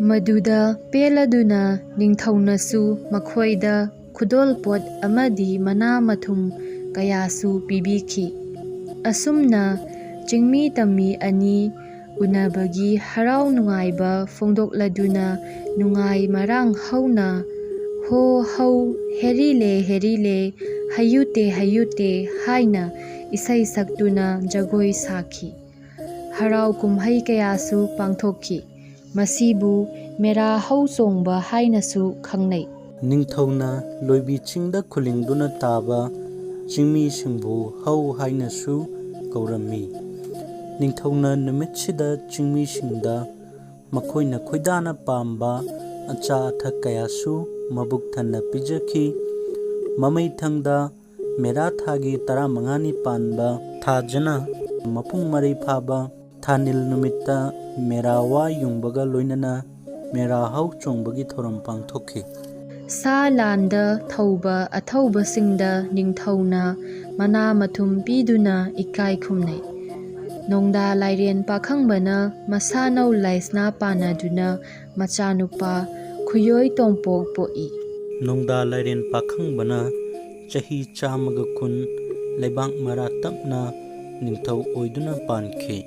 ꯃꯗꯨꯗ ꯄꯦꯜꯂꯗꯨꯅ ꯅꯤꯡꯊꯧꯅꯁꯨ ꯃꯈꯣꯏꯗ ꯈꯨꯗꯣꯜꯄꯣꯠ ꯑꯃꯗꯤ ꯃꯅꯥ ꯃꯊꯨꯝ ꯀꯌꯥꯁꯨ ꯄꯤꯕꯤꯈꯤ꯫ ꯑꯁꯨꯝꯅ ꯆꯤꯡꯃꯤ ꯇꯝꯃꯤ ꯑꯅꯤ ꯎꯅꯕꯒꯤ ꯍꯔꯥꯎ ꯅꯨꯡꯉꯥꯏꯕ ꯐꯣꯡꯗꯣꯛꯂꯗꯨꯅ ꯅꯨꯡꯉꯥꯏ ꯃꯔꯥꯡ ꯍꯧꯅ "ꯍꯣ ꯍꯧ, ꯍꯦꯔꯤꯂꯦ ꯍꯦꯔꯤꯂꯦ, ꯍꯌꯨꯇꯦ ꯍꯌꯨꯇꯦ" ꯍꯥꯏꯅ ꯏꯁꯩ ꯁꯛꯇꯨꯅ ꯖꯒꯣꯏ ꯁꯥꯈꯤ꯫ ꯍꯔꯥꯎ ꯀꯨꯝꯍꯩ ꯀꯌꯥꯁꯨ ꯄꯥꯡꯊꯣꯛꯈꯤ꯫ ꯃꯁꯤꯕꯨ ꯃꯦꯔꯥ ꯍꯧ ꯆꯣꯡꯕ ꯍꯥꯏꯅꯁꯨ ꯈꯪꯅꯩ꯫ ꯅꯤꯡꯊꯧꯅ ꯂꯣꯏꯕꯤ ꯆꯤꯡꯗ ꯈꯨꯂꯤꯡꯗꯨꯅ ꯇꯥꯕ ꯆꯤꯡꯃꯤꯁꯤꯡꯕꯨ ꯍꯧ ꯍꯥꯏꯅꯁꯨ ꯀꯧꯔꯝꯃꯤ꯫ ꯅꯤꯡꯊꯧꯅ ꯅꯨꯃꯤꯠꯁꯤꯗ ꯆꯤꯡꯃꯤꯁꯤꯡꯗ ꯃꯈꯣꯏꯅ ꯈꯣꯏꯗꯥꯅ ꯄꯥꯝꯕ ꯑꯆꯥ ꯑꯊꯛ ꯀꯌꯥꯁꯨ ꯃꯕꯨꯛ ꯊꯟꯅ ꯄꯤꯖꯈꯤ꯫ ꯃꯃꯩꯊꯪꯗ ꯃꯦꯔꯥ ꯊꯥꯒꯤ ꯇꯔꯥꯃꯉꯥꯅꯤ ꯄꯥꯟꯕ ꯊꯥꯖꯅ ꯃꯄꯨꯡ ꯃꯔꯩ ꯐꯥꯕ ꯊꯥꯅꯤꯜ ꯅꯨꯃꯤꯠꯇ ꯃꯦꯔꯥ ꯋꯥ ꯌꯨꯡꯕꯒ ꯂꯣꯏꯅꯅ ꯃꯦꯔꯥ ꯍꯥꯎ ꯆꯣꯡꯕꯒꯤ ꯊꯧꯔꯝ ꯄꯥꯡꯊꯣꯛꯈꯤ꯫ ꯁꯥ ꯂꯥꯟꯗ ꯊꯧꯕ ꯑꯊꯧꯕꯁꯤꯡꯗ ꯅꯤꯡꯊꯧꯅ ꯃꯅꯥ ꯃꯊꯨꯝ ꯄꯤꯗꯨꯅ ꯏꯀꯥꯏ ꯈꯨꯝꯅꯩ꯫ ꯅꯣꯡꯗꯥ ꯂꯥꯏꯔꯦꯟ ꯄꯥꯈꯪꯕꯅ ꯃꯁꯥꯅꯧ ꯂꯥꯏꯁꯅꯥ ꯄꯥꯟꯅꯗꯨꯅ ꯃꯆꯥꯅꯨꯄꯥ ꯈꯨꯌꯣꯏ ꯇꯣꯝꯄꯣꯛ ꯄꯣꯛꯏ꯫ ꯅꯣꯡꯗꯥ ꯂꯥꯏꯔꯦꯟ ꯄꯥꯈꯪꯕꯅ ꯆꯍꯤ ꯆꯥꯝꯃꯒ ꯀꯨꯟ ꯂꯩꯕꯥꯛ ꯃꯔꯥ ꯇꯞꯅ ꯅꯤꯡꯊꯧ ꯑꯣꯏꯗꯨꯅ ꯄꯥꯟꯈꯤ꯫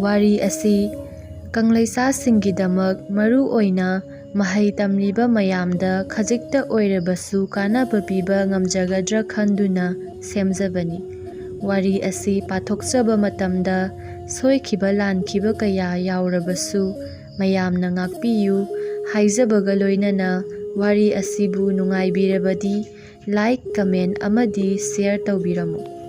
ꯋꯥꯔꯤ ꯑꯁꯤ ꯀꯪꯂꯩꯁꯥꯁꯤꯡꯒꯤꯗꯃꯛ ꯃꯔꯨ ꯑꯣꯏꯅ ꯃꯍꯩ ꯇꯝꯂꯤꯕ ꯃꯌꯥꯝꯗ ꯈꯖꯤꯛꯇ ꯑꯣꯏꯔꯕꯁꯨ ꯀꯥꯟꯅꯕ ꯄꯤꯕ ꯉꯝꯖꯒꯗ꯭ꯔꯥ ꯈꯟꯗꯨꯅ ꯁꯦꯝꯖꯕꯅꯤ꯫ ꯋꯥꯔꯤ ꯑꯁꯤ ꯄꯥꯊꯣꯛꯆꯕ ꯃꯇꯝꯗ ꯁꯣꯏꯈꯤꯕ ꯂꯥꯟꯈꯤꯕ ꯀꯌꯥ ꯌꯥꯎꯔꯕꯁꯨ ꯃꯌꯥꯝꯅ ꯉꯥꯛꯄꯤꯌꯨ ꯍꯥꯏꯖꯕꯒ ꯂꯣꯏꯅꯅ ꯋꯥꯔꯤ ꯑꯁꯤꯕꯨ ꯅꯨꯡꯉꯥꯏꯕꯤꯔꯕꯗꯤ like, comment ꯑꯃꯗꯤ share ꯇꯧꯕꯤꯔꯝꯃꯨ꯫